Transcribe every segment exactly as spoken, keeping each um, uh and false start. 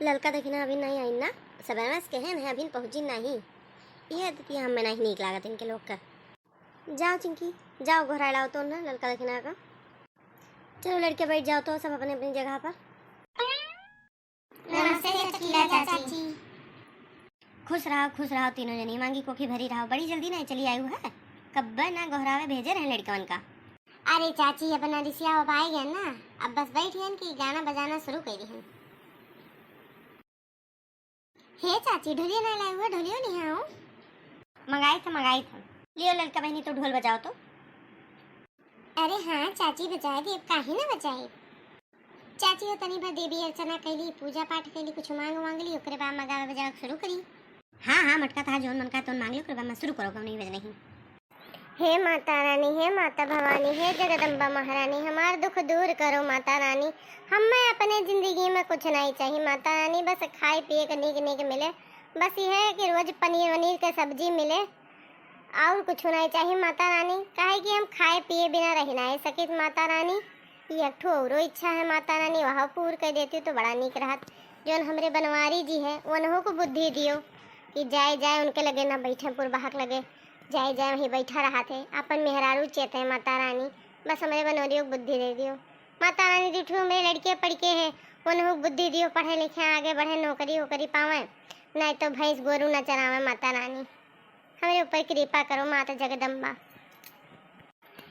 ललका दखिना अभी नहीं आई ना, सबेरे से कहे हैं, अभी पहुँची नहीं। ये आदत ये हमें नहीं नीक लागत इनके लोग का। जाओ चिंकी, जाओ गोहराए लाओ तो ना ललका दखिना का। चलो लड़के बैठ जाओ तो सब अपने अपनी जगह पर। नमस्ते चटकीला चाची। खुश रहो, खुश रहो तीनों जनी, मांगी कोखी भरी रहो। बड़ी जल्दी ना चली आयु है, कब्बे ना गोहरावे भेजे रहे लड़कवन का। अरे चाची, अपना रिसिया हो पाए गए ना, अब बस बैठ गए कि गाना बजाना शुरू कर दिहन। हे चाची, ढोलिया ना लाए हुआ, ढोलियो नहीं आओ। मंगाई था, मंगाई था। लियो ललका बहनी, तो ढोल बजाओ तो। अरे हाँ चाची, बजाए दे, अब काहे ना बजाए। चाची हो तनी भर देवी अर्चना कैली, पूजा पाठ कैली, कुछ मांग वांग ली, ओकरे बाद में गावे बजावे शुरू करी। हाँ हाँ मटका, तहार जौन मन का तौन मांग ली, ओकरे बाद में शुरू करो, कौन नहीं बज नहीं। हे माता रानी, हे माता भवानी, हे जगदम्बा महारानी, हमार दुख दूर करो माता रानी। हमें अपने जिंदगी में कुछ नहीं चाहिए माता रानी, बस खाए पिए के नीक नीक मिले, बस यह है कि रोज पनीर वनीर के सब्जी मिले, और कुछ नहीं चाहिए माता रानी, काहे कि हम खाए पिए बिना रह नहीं सकित माता रानी। ये एक ठो औरो इच्छा है माता रानी, वह पूर कर देती तो बड़ा नीक रहत। जौन हमरे बनवारी जी है, उन्हों को बुद्धि दियो कि जाए जाए उनके लगे ना बैठे, पुरबाहक लगे, जाए जाए वहीं बैठा रहा थे, अपन मेहरारू चेते माता रानी, बस हमरे बनवारियों को बुद्धि दे दियो माता रानी। दू ठो मेरे लड़के पढ़ के हैं, उन्हों को बुद्धि दियो, पढ़े लिखे आगे बढ़े, नौकरी वोकरी पावे, नहीं तो भैंस गोरू न चरावे माता रानी। हमरे ऊपर कृपा करो माता जगदम्बा।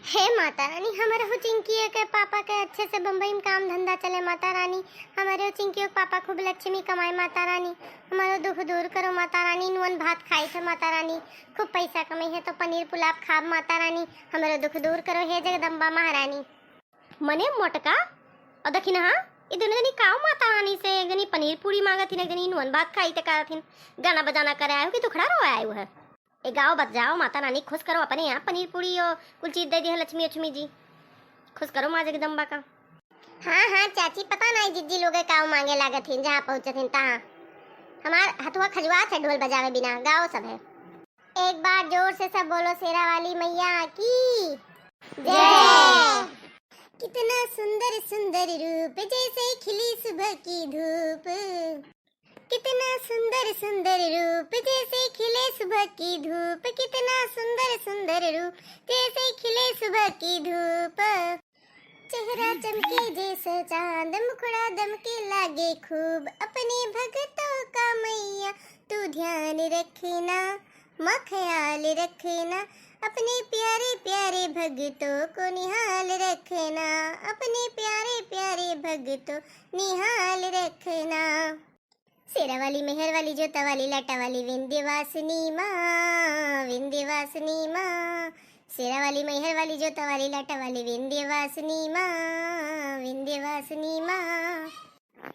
हे माता रानी, हमरे हो चिंकिया के पापा के अच्छे से बम्बई में काम धंधा चले माता रानी। हमरे हो चिंकियों के पापा खूब लक्ष्मी कमाए माता रानी। हमरो दुख दूर करो माता रानी। नून भात खाई थे माता रानी, खूब पैसा कमाई है तो पनीर पुलाव खाब माता रानी। हमरो दुख दूर करो हे जगदम्बा महारानी। मने मोटका और दखिनहा, ये दोनों जनी काव माता रानी से, एक जनी पनीर पूरी मांगत हिन, एक जनी नून भात खाई ते कहत हिन। गाना बजाना करे आयो कि दुखड़ा रोए आयो है? ए गाओ बजाओ माता रानी, खुश करो अपने यहाँ, पनीर पूरी और कुल चीज दे दी है लक्ष्मी उक्ष्मी जी। खुश करो माँ जगदम्बा का। हाँ हाँ चाची, पता नहीं जिज्जी लोग काव मांगे लागत हिन, जहाँ पहुँचत हिन तहाँ। हमार हथुआ खजुआ थे ढोल बजावे बिना, गाओ सब है। एक बार जोर से सब बोलो शेरा वाली मैया की जय। कितना सुंदर सुंदर रूप, जैसे खिली सुबह की धूप। कितना सुंदर सुंदर रूप, जैसे खिले सुबह की धूप। कितना सुंदर सुंदर रूप, जैसे खिले सुबह की धूप। चेहरा चमके जैसे चांद, मुखड़ा दमके लागे खूब। अपने भगतों का मैया तू ध्यान रखना, माँ ख्याल रखना। अपने प्यारे प्यारे भगतों को निहाल रखना, अपने प्यारे प्यारे भगतों निहाल रखना। शेरा वाली, मेहर वाली, जोता वाली, लाटा वाली, विंध्यवासिनी माँ, विंध्यवासिनी माँ। शेरा वाली, मेहर वाली, जोता वाली, लाटा वाली, विंध्यवासिनी माँ, विंध्यवासिनी माँ।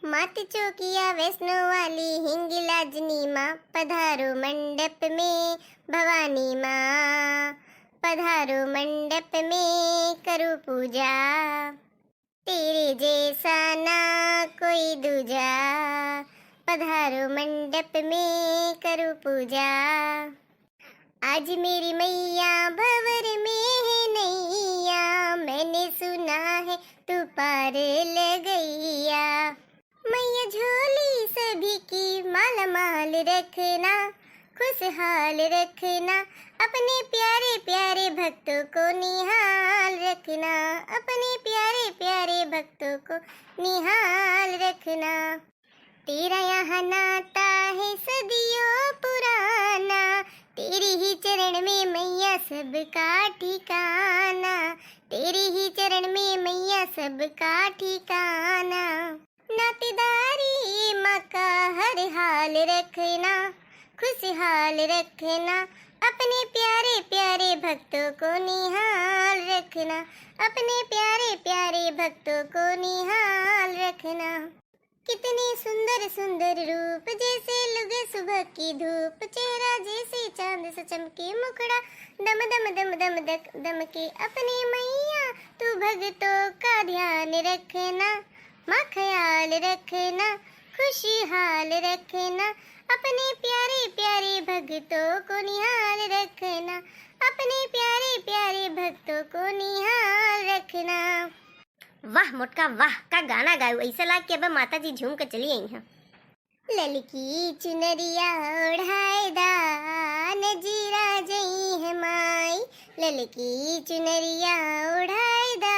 मात चौकिया वैष्णो वाली, हिंगलाजनी माँ, पधारो मंडप में भवानी माँ, पधारो मंडप में करो पूजा। तेरे जैसा ना कोई दूजा, पधारो मंडप में करो पूजा। आज मेरी मैया भंवर में है नैया, मैंने सुना है तू पार लगैया। मैया झोली सभी की माला माल रखना, खुशहाल रखना। अपने प्यारे प्यारे भक्तों को निहाल रखना, अपने प्यारे प्यारे भक्तों को निहाल रखना। तेरा यहाँ नाता है सदियों पुराना, तेरे ही चरण में मैया सबका ठिकाना। तेरे ही चरण में मैया सबका ठिकाना। नातेदारी माँ का हर हाल रखना, खुशहाल रखना। अपने प्यारे प्यारे भक्तों को निहाल रखना, अपने प्यारे प्यारे भक्तों को निहाल रखना। कितनी सुंदर सुंदर रूप, जैसे लुगे सुबह की धूप। चेहरा जैसे चांद सा चमके, मुखड़ा दम दम दम दम दक दमके। अपने मैया तू भगतों का ध्यान रखना, माँ ख्याल रखना, खुशहाल रखना। अपने प्यारे प्यारे भगतों को निहाल रखना, अपने प्यारे प्यारे भक्तों को निहाल रखना। वाह मोटका वाह, का गाना गायू, ऐसा लाग कि अब माता जी झूम के चली आई हैं। ललकी चुनरिया ओढ़ाए दा, नजीरा जइहैं माई। ललकी चुनरिया ओढ़ाए दा,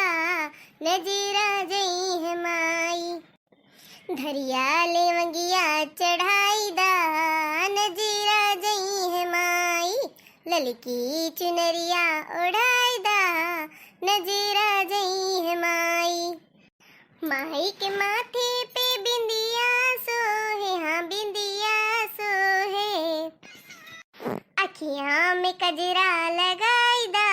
नजीरा जइहैं माई। धरिया लेवंगिया चढ़ाई दा, नजीरा जइहैं माई। ललकी चुनरिया ओढ़ाई दा, नजीरा जइहैं माई। माई के माथे पे बिंदिया सोहे, हाँ बिंदिया सोहे। अखियाँ में कजरा लगाई दा,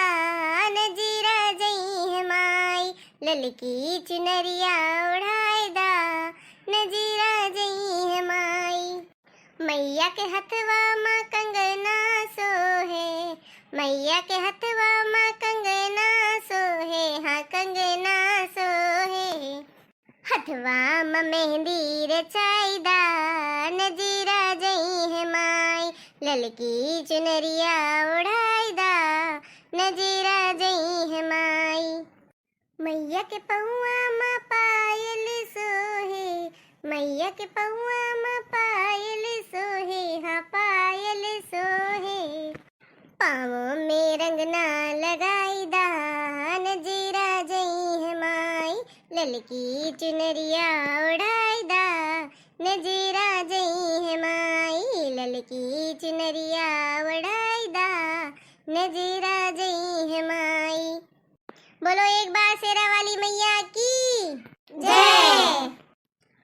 नजीरा जइहैं माई। ललकी चुनरिया ओढ़ाई दा, नजीरा जइहैं माई। मैया के हथवा मा कंगना सोहे, मैया के हथवा मा कंगना सोहे, हाँ कंगना सोहे। हथवा मा मेहंदी रचाई दा, नजीरा जइहैं माई। ललकी चुनरिया ओढ़ाई दा, नजीरा जइहैं माई। मैया के पौआ मा पायल सोहे, मैया के पौआ मा पायल सोहे, हाँ पायल सोहे। पाँव में रंगना लगाई दा, नजीरा जइहैं माई। ललकी चुनरिया ओढ़ाई दा, नजीरा जइहैं माई। ललकी चुनरिया ओढ़ाई दा, नजीरा जइहैं माई। बोलो एक बार शेरा वाली मैया की जय।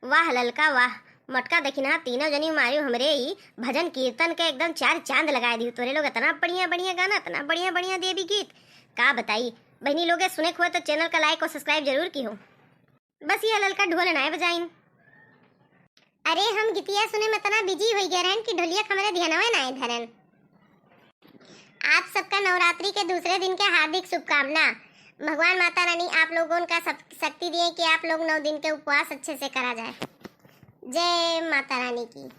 वाह ललका वाह, मोटका दखिनहा तीनों जनी मारियो हमरे ई भजन कीर्तन के एकदम चार चांद लगाए दियो। तोरे लोग इतना बढ़िया बढ़िया गाना, इतना बढ़िया बढ़िया देवी गीत, का बताई। बहिनी लोगे सुने के हुआ तो channel का like और subscribe जरूर किहो। बस ये ललका ढोल नाय बजाइन। अरे हम गीतिया सुने में इतना busy होइ गए रहन कि ढोलिया के हमरे ध्यानवे नाय धरन। आप सबका नवरात्रि के दूसरे दिन के हार्दिक शुभकामना। भगवान माता रानी आप लोगों का सब शक्ति दिए कि आप लोग नौ दिन के उपवास अच्छे से करा जाए। जय माता रानी की।